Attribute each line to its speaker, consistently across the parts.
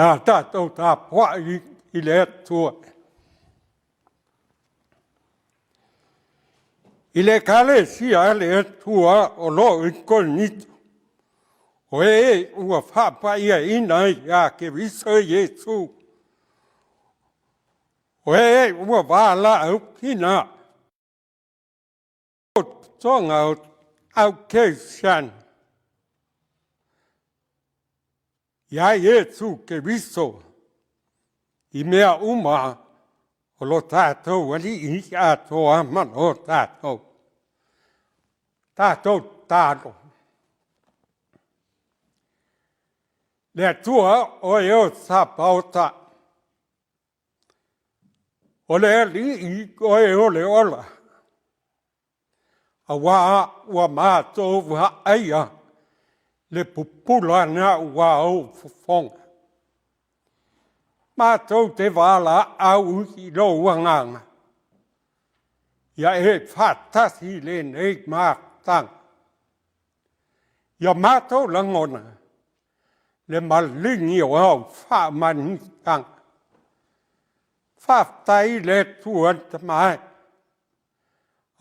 Speaker 1: Le a tatou tapuai i le Atua. I le Ekalesia a le Atua o lo o i Korinito, o e ua faapaiaina ia Keriso Iesu, o e ua valaauina toga o au Kerisiano, ia Iesu Keriso, i mea uma o lo tatou Alii atoa ma lo tatou. Tatou tatalo. Le Atua o e o Sapaota, o le Alii oe o le ola, auā ua matou vaaia le pupula na ua ou fofoga. Matou te valaau i lou agaga, ia e faatasi i lenei mafutaga. Ia matou lagona le maligi o au faamanuiaga. Faafetai i le Atua le Tama e,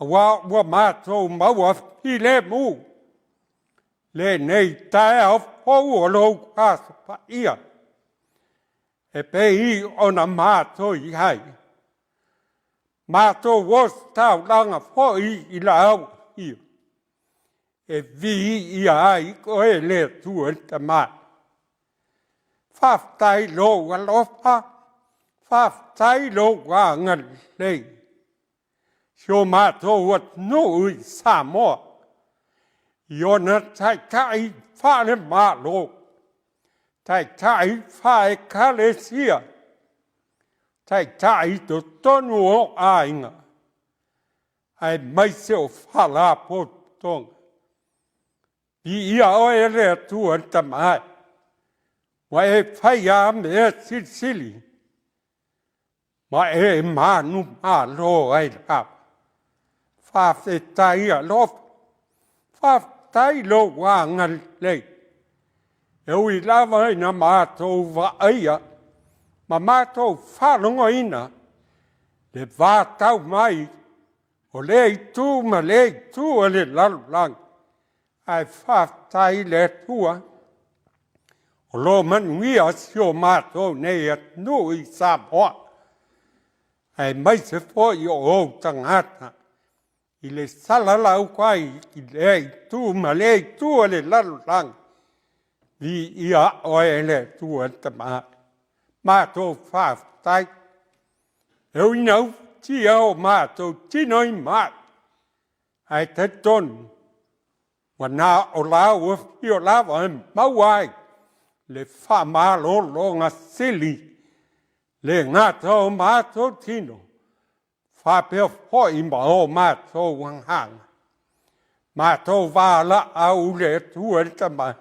Speaker 1: aua ua matou maua filemu lenei taeao fou o lou Aso Paia, e pei ona matou i ai. Matou ositaulaga foi i lau afio, e viia ai oe le Atua le Tama. Faafetai i lou alofa, faafetai i lou agalelei. Si o matou atunuu i Samoa, i ona taitai faale-Malo, taitai faale-Ekalesia, taitai i totonu o aiga, aemaise o faalapotopotoga. Viia oe le Atua le Tama e, ua e faia mea silisili ma e manumalo ai lava. Faafetai alofa, faafetai lou agalelei. E ui lava ina matou vaaia ma matou faalogoina le vatau mai o lea itu ma lea itu o le lalolagi, ae faafetai i le Atua o lo o manuia si o matou nei atunuu i Samoa, aemaise foi o ou tagata i le salalau ai i lea itu ma lea itu o le lalolagi. Viia oe le Atua le Tama, matou faafetai. E ui ina ufitia o matou tino i mai, ae talitonu ua na o lau afio lava e maua ai le faamalologa sili, le gata o matou tino, faapea foi ma o matou agaga. Matou valaau le Atua le Tama,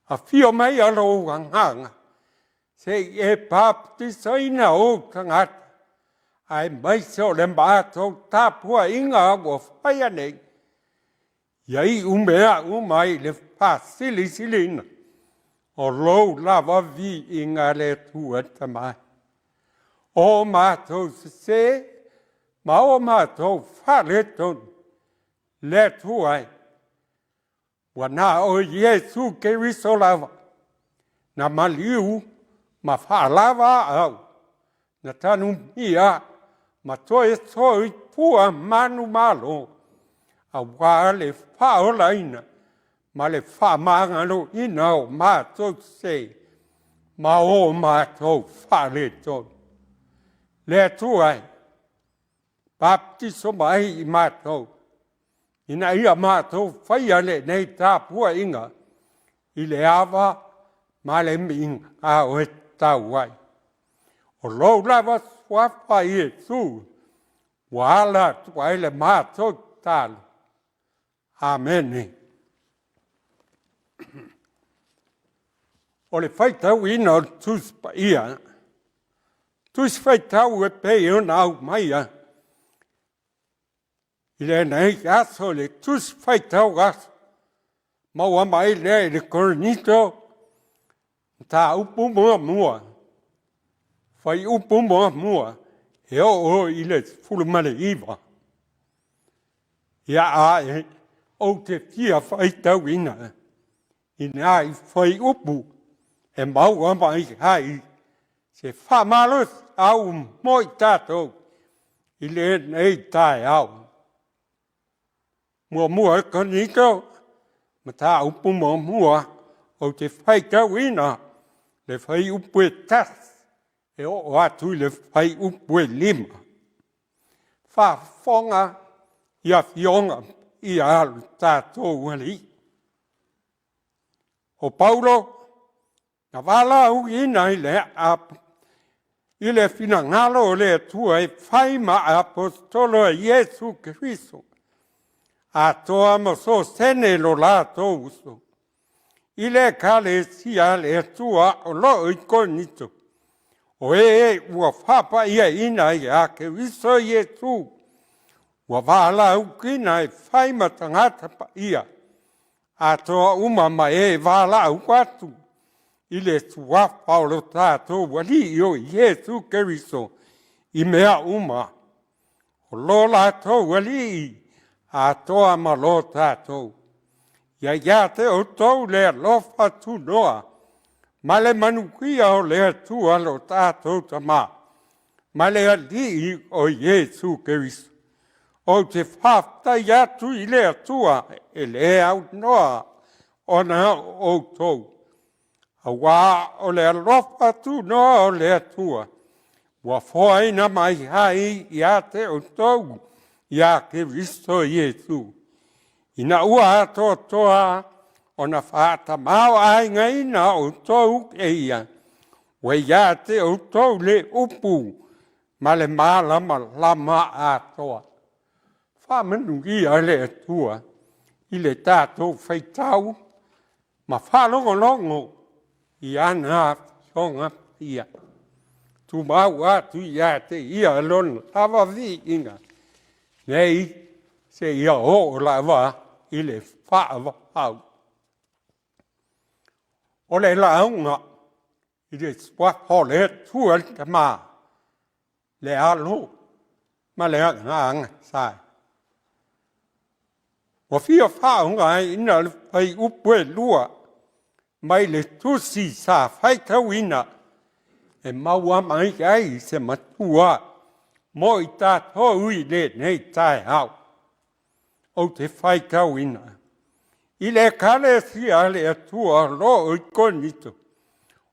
Speaker 1: afio mai lou agaga, se i e baptisaina ou tagata, aemaise o le matou tapuaiga ua faia nei, ia iu mea uma i le faasilisiliina o lou lava viiga le Atua le Tama. O matou sese ma o matou faaletonu, le Atua e, ua na o Iesu Keriso lava, na maliu ma faalava au, na tanumia ma toe soifua manumalo, auā le faaolaina ma le faamagaloina o matou sese ma o matou faaletonu. Le Atua e, baptiso mai i matou, ina ia matou faia lenei tapuaiga i le ava ma le migao e tatau ai. O lou lava suafa Iesu ua ala atu ai le matou tatalo. Amene. O le faitauina o le Tusi Paia, Tusi Faitau e pei ona aumaia i lenei aso le Tusi Faitau Aso, maua mai lea i le Korinito. Mataupu muamua, fuaiupu muamua e oo i le 19. Ia ae ou te fia faitauina i nai fuaiupu e maua mai ai se faamalosiau mo i tatou i lenei taeao. Muamua Korinito, mataupu muamua, ou te faitauina le fuaiupu e 1 e oo atu i le fuaiupu e 5. Faafofoga i afioga ia lo tatou Alii. O Paulo, na valaauina i le finagalo o le Atua e fai ma aposetolo a Iesu Keriso, atoa ma Sosene lo latou uso, i le Ekalesia a le Atua o loo i Korinito, o e ua faapaiaina ia Keriso Iesu, ua valaauina e fai ma tagata paia, atoa uma ma e valaau atu i le suafa o lo tatou Alii o Iesu Keriso i mea uma, o lo latou Alii atoa ma lo tatou. Ia ia te outou le alofa tunoa ma le manuia o le Atua lo tatou Tama, ma le Alii o Iesu Keriso. Ou te faafetai atu i le Atua e le aunoa ona o outou, aua o le alofa tunoa o le Atua, ua foaina mai ai ia te outou ia Keriso Iesu, ina ua atoatoa ona faatamaoaigaina outou e ia, ua ia te outou le upu ma le malamalama atoa. Faamanuia le Atua i le tatou faitau ma faalogologo i ana afioga paia. Tumau atu ia te ia lona lava viiga nei seia oo lava i le faavavau. O le lauga i le suafa o le Atua le Tama, le Alo ma le Agaga Sa. Ua fia faaaogaina le fuaiupu e 2 mai le tusi sa faitauina e maua mai ai se matua mo i tatou i lenei taeao. Ou te faitauina i le Ekalesia a le Atua o loo i Korinito,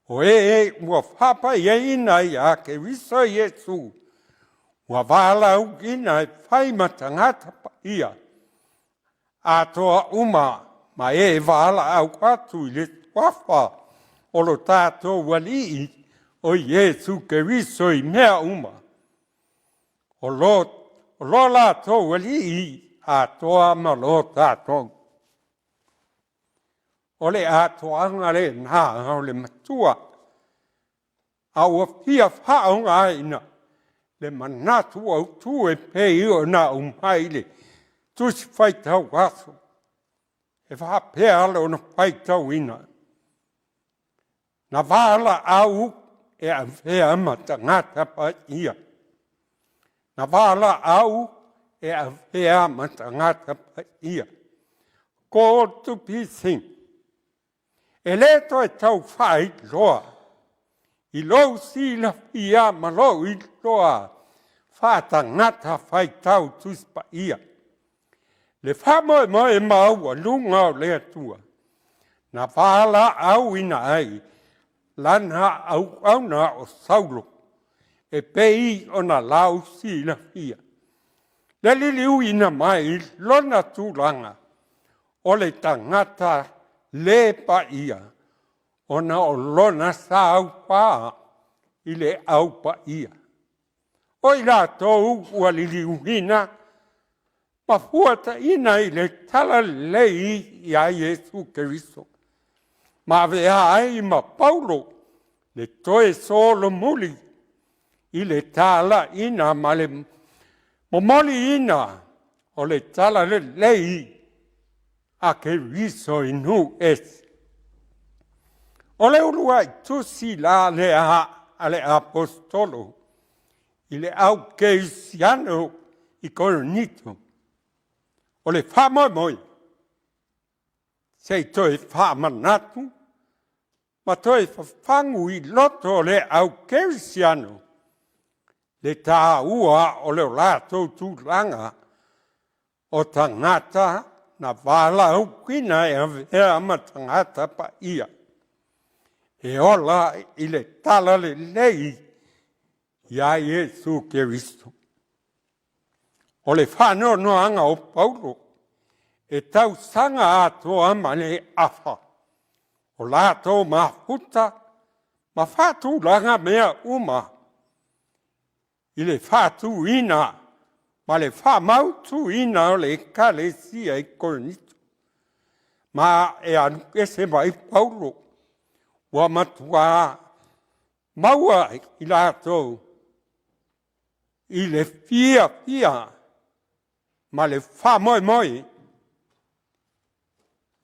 Speaker 1: o e ua faapaiaina ia Keriso Iesu, ua valaauina e fai ma tagata paia, atoa uma ma e valaau atu i le suafa o lo tatou Alii o Iesu Keriso i mea uma, o lo latou Alii atoa ma lo tatou. O le atoaga lena o le matua, a ua fia faaaogaina le manatu autu e pei ona aumai le Tusi Faitau Aso, e faapea lona faitauina. Na valaau e avea ma tagata paia. Na valaau e avea ma tagata paia. Called to be saint. E le toe tau faailoa i lou silafia ma lou iloa faatagata faitau Tusi Paia. Le faamoemoe maualuga o le Atua, na valaauina ai lana auauna o Saulo, e pei ona lau silafia. Le liliuina mai lona tulaga o le tagata le paia, ona o lona saupā i le au paia. O i latou ua liliuina ma fuataina i le talalelei ia Iesu Keriso, ma avea ai ma Paulo le toe solomuli i le talaina ma le momoliina o le talalelei a Keriso i nuu ese. O le uluai tusi la lea a le Aposetolo i le au kerisiano i Korinito, o le faamoemoe se i toe faamanatu ma toe fafagu i loto o le au kerisiano le taua o le latou tulaga o tagata na valaauina e avea ma tagata paia e ola i le talalelei iā Iesu Keriso. O le faanoanoaga o Paulo e tausaga atoa ma le afa o latou mafuta ma faatulaga mea uma i le faatuina ma le faamautuina o le Ekalesia i Korinito. Ma e alu ese mai Paulo, ua matuā maua i latou i le fiafia ma le faamoemoe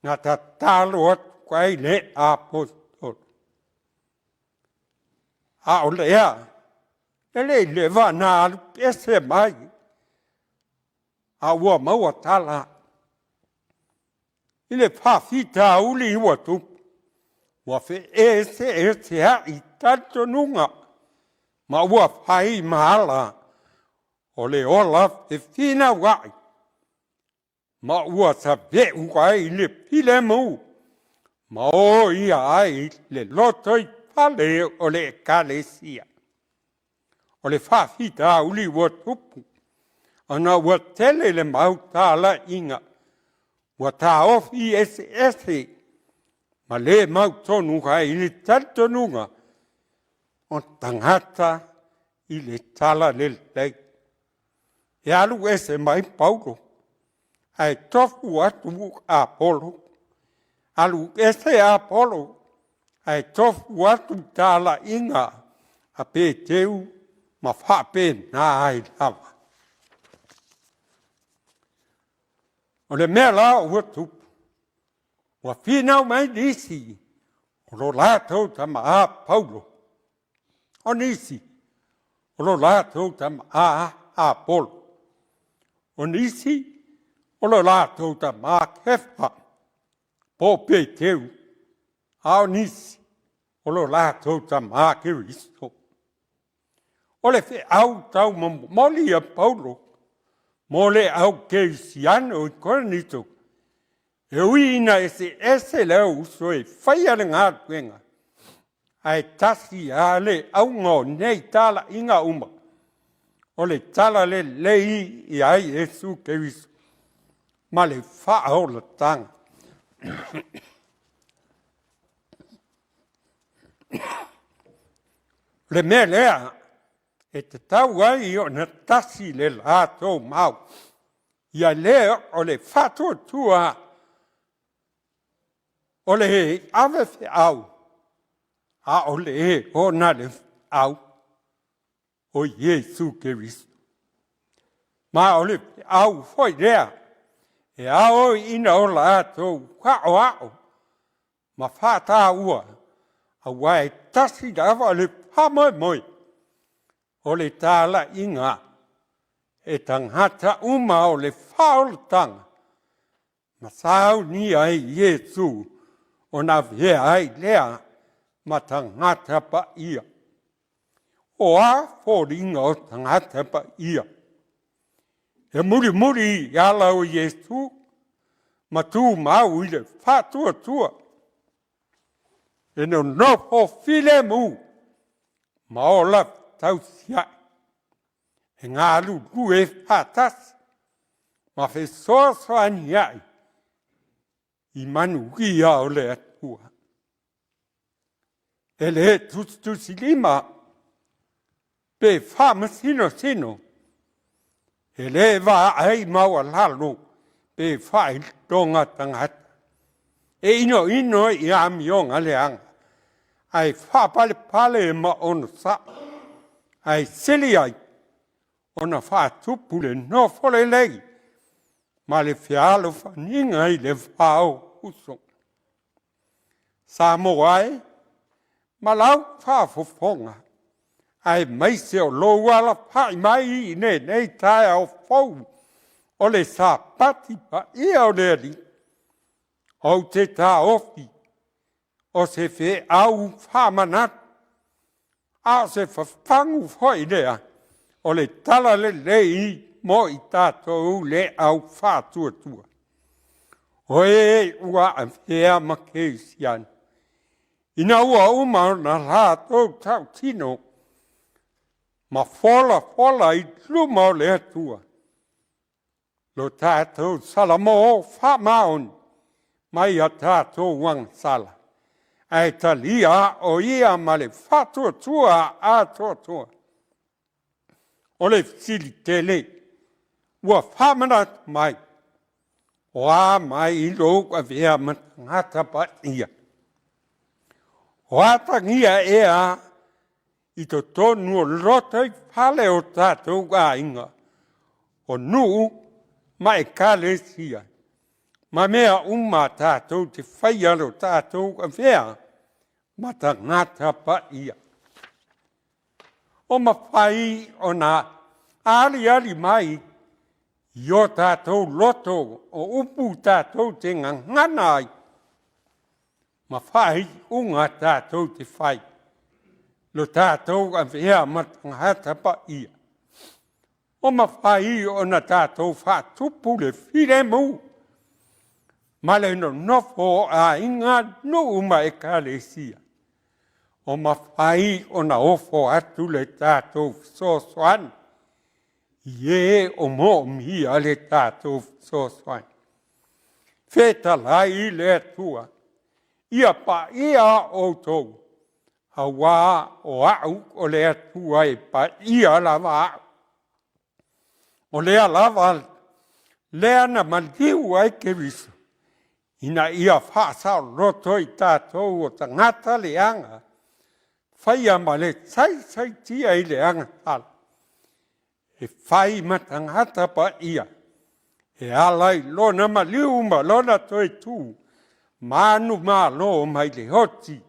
Speaker 1: na tatalo atu ai le Aposetolo. A o lea, e le i leva ona alu ese mai, a ua maua tala i le faafitauli ua tupu, ua feeseeseai talitonuga ma ua fai ma ala o le ola fefinauai, ma ua saveu ai le filemu ma oia ai le lotoifale o le Ekalesia. O le faafitauli ua tupu, ona ua tele le mau talaiga, ua taofi eseese ma le mautonu ai le talitonuga o tagata i le talalelei. E alu ese mai Paulo, ae tofu atu Apolo. Alu ese Apolo, ae tofu atu talaiga a Peteru ma faapena ai lava. O le mea la ua tupu, ua finau mai nisi o lo latou tama a Paulo, o nisi o lo latou tama a Apolo, o nisi o lo latou tama Kefa po o Peteru, a o nisi o lo latou tama Keriso. O le feau taumomoli a Paulo mo le au kerisiano i Korinito, e ui ina eseese le auuso e faia le galuega, ae tasi lava le auga o nei talaiga uma, o le talalelei iā Iesu Keriso ma le faaolataga. O le mea lea e tatau ai ona tasi le latou mau, ia lea o le faatuatua o le ave feau, a o le ona le feau o Iesu Keriso. Ma o le feau foi lea e ao ina o latou aoao ma faataua, aua e tasi lava le faamoemoe o le talaiga e tagata uma o le faaolataga na saunia ai Iesu ona avea ai lea ma tagata paia. O a foliga o tagata paia? E mulimuli i ala o Iesu ma tumau i le faatuatua, e nonofo filemu ma ola tausiai, e galulue faatasi ma fesoasoaniai i manuia o le Atua. E le tusitusilima pe faamasinosino, e le vaai maualalo pe faailoga tagata. E inoino i amioga leaga, ae faapalepale ma onosai, ae sili ai ona faatupu le nofo lelei ma le fealofaniga i le va o uso. Samoa e, Ma lau faafofoga, aemaise o lou alafa'i mai i lenei taeao fou o le Sapati paia o le Alii, ou te taofi o se feau faamanatu, a o se fafagu foi lea o le talalelei mo i tatou le au faatuatua. O e ua avea ma kerisiano, ina ua uma ona latou tautino ma folafola i luma o le Atua, lo tatou Salamo faamaoni mai a tatou agasala, ae talia o ia ma le faatuatua atoatoa. O le fesili tele ua faamanatu mai, o a mai lou avea ma tagata paia? O atagia ea i totonu o lotoifale o tatou aiga, o nuu ma ekalesia, ma mea uma tatou te faia lo tatou avea ma tagata paia. O mafai ona aliali mai i o tatou loto o upu tatou te gagana ai, ma faaiuga tatou te fai, lo tatou avea ma tagata paia. O mafai ona tatou faatupu le filemu ma le nonofo o aiga, nuu ma ekalesia. O mafai ona ofo atu le tatou fesoasoani i e o moomia le tatou fesoasoani. Fetalai le Atua, ia paia outou, auā o au o le Atua e paia lava au. O lea lava lea na maliu ai Keriso, ina ia faasaoloto i tatou o tagata leaga, faia ma le saisaitia i le agasala, e fai ma tagata paia, e ala i lona maliu ma lona toe tu, manumalo mai le oti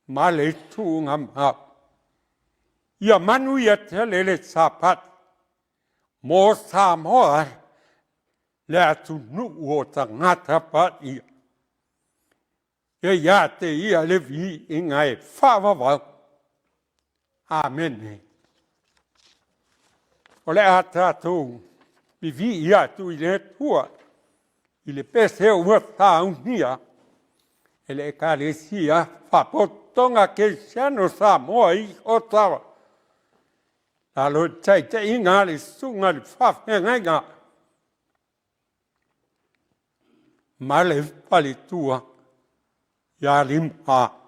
Speaker 1: ma le tuugamau. Ia manuia tele le Sapati mo Samoa, le atunuu o tagata paia. E ia te ia le viiga e faavavau. Amene. O le a tatou vivii atu i le Atua i le pese ua saunia e le Ekalesia Faapotopotoga Kerisiano Samoa i Otawa, lalo i le taitaiga a le susuga i le faafeagaiga ma le faletua ia Lima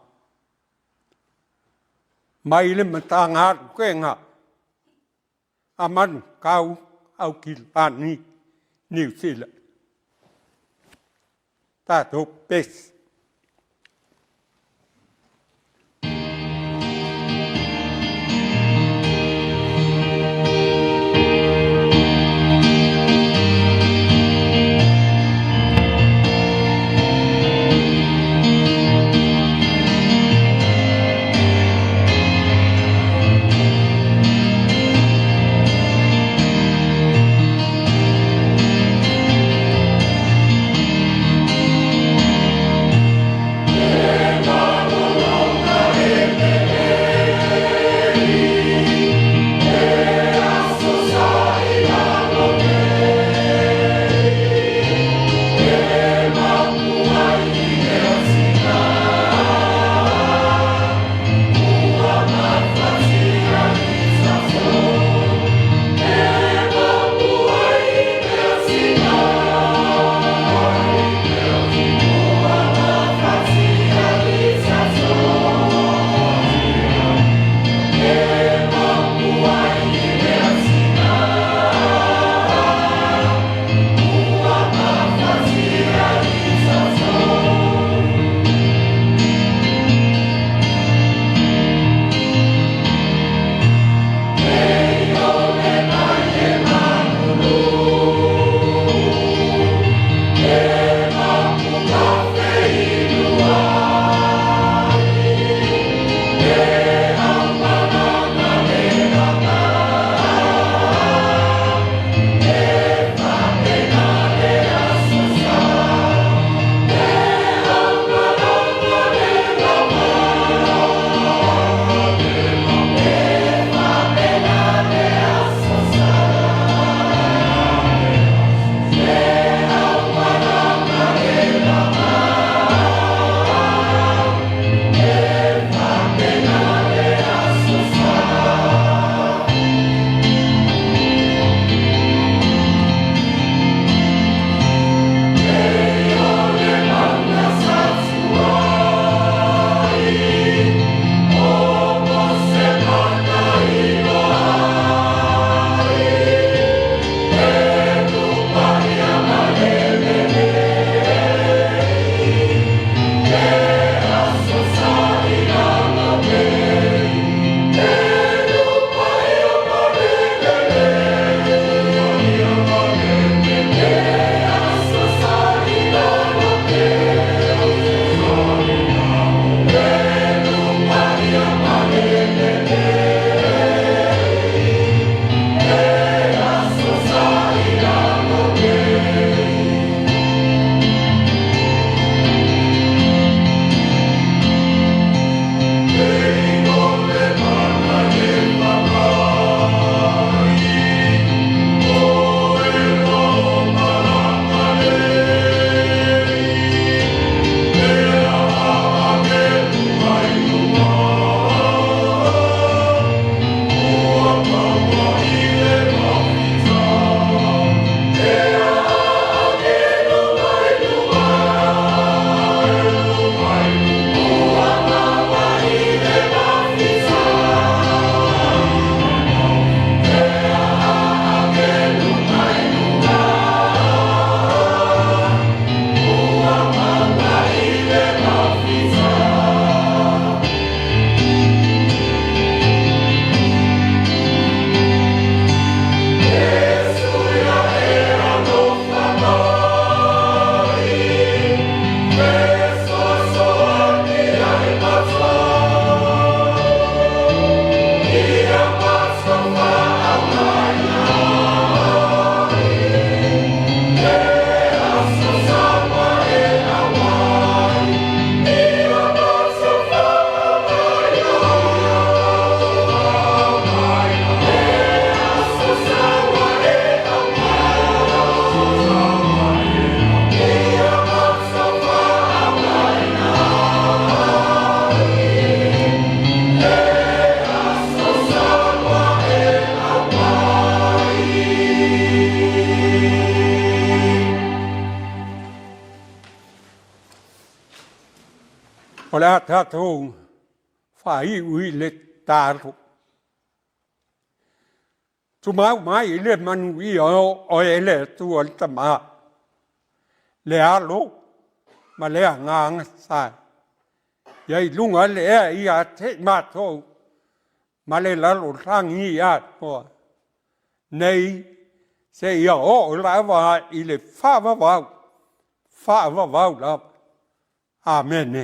Speaker 1: mai le Matagaluega a Manukau Aukilani Niu Sila. Tatou pesi. O le a tatou faaiu i le tatalo. Tumau mai i le manuia o oe le Atua le Tama, le Alo ma le Agaga Sa. Ia i luga le ea ia te i matou ma le lalolagi atoa, nei seia oo lava i le faavavau, faavavau lava. Amene.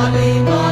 Speaker 2: Alii ma